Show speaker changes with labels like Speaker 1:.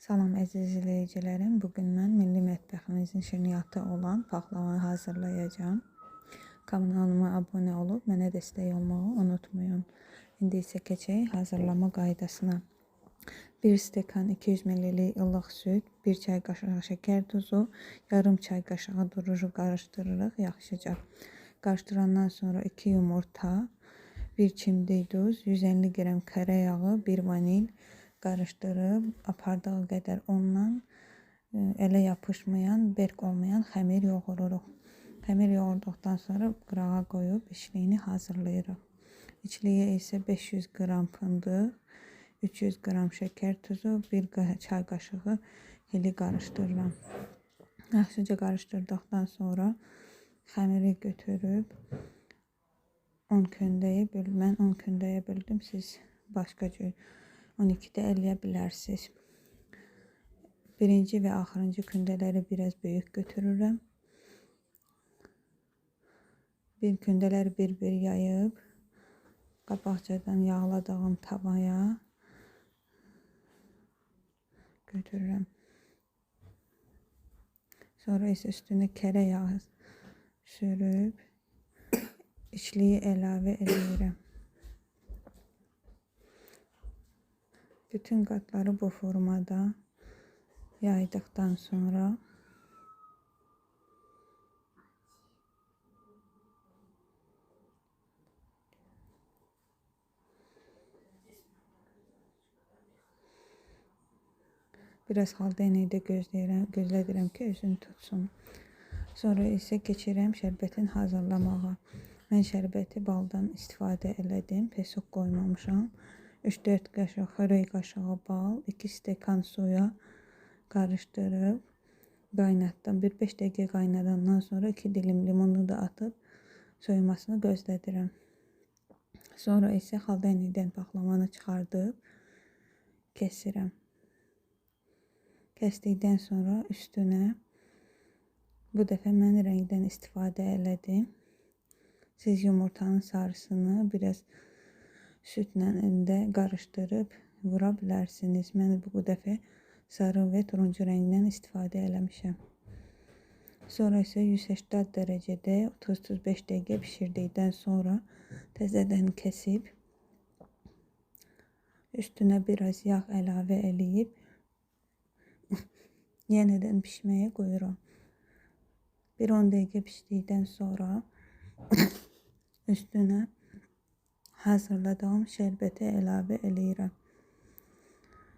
Speaker 1: Salam əziz izləyicilərim. Bugün mən milli mətbəximizin şirniyyatı olan paxlavanı hazırlayacağam. Kanalıma abunə olub mənə dəstək olmağı unutmayın. İndi isə keçək hazırlama qaydasına. 1 stəkan 200 ml ılıq süd, 1 çay qaşığı şəkər tuzu, yarım çay qaşığı durucu qarışdırırıq yaxşıca. Qarışdırandan sonra 2 yumurta, 1 çimdik duz, 150 qram kərə yağı, 1 vanil qarışdırıb apardığı qədər ondan elə yapışmayan, bərk olmayan xəmir yoğururuq. Xəmir yoğurduqdan sonra qırağa qoyub içliyini hazırlayırıq. İçliyə isə 500 qram fındıq, 300 qram şəkər tuzu, 1 çay qaşığı hili qarışdırıram. Yaxşıca qarışdırdıqdan sonra xəmiri götürüb 10 kündəyə böl. Mən 10 kündəyə böldüm. Siz başqa cür 12-də eləyə bilərsiniz. Birinci və axırıncı kündələri biraz böyük götürürəm. Bir kündələri bir-bir yayıb qabaqcadan yağladığım tavaya götürürəm. Sonra isə üstünə kərə yağı sürüb içliyi əlavə eləyirəm. Bütün qatları bu formada yaydıqdan sonra biraz xalda gözlədirəm ki, özünü tutsun. Sonra isə keçirəm şərbətin hazırlamağa. Mən şərbəti baldan istifadə elədim, pesok qoymamışam. 3-4 qaşıq xörək qaşığı bal, 2 stəkan suya qarışdırıb qaynatdım. Bir 5 dəqiqə qaynadandan sonra 2 dilim limonu da atıb soyumasını gözlədirəm. Sonra isə xalda paxlavanı çıxardıb kəsirəm. Kəsdikdən sonra üstünə bu dəfə mən rəngdən istifadə elədim. Siz yumurtanın sarısını biraz südlə də qarışdırıb vura bilərsiniz. Mən bu dəfə sarı və turuncu rəngdən istifadə eləmişəm. Sonra isə 180 dərəcədə 30-35 dəqiqə bişirdikdən sonra təzədən kəsib üstünə biraz yağ əlavə eləyib yenidən pişməyə qoyuram. Bir 10 dəqiqə pişdikdən sonra üstünə hazırladığım şərbəti əlavə eləyirəm.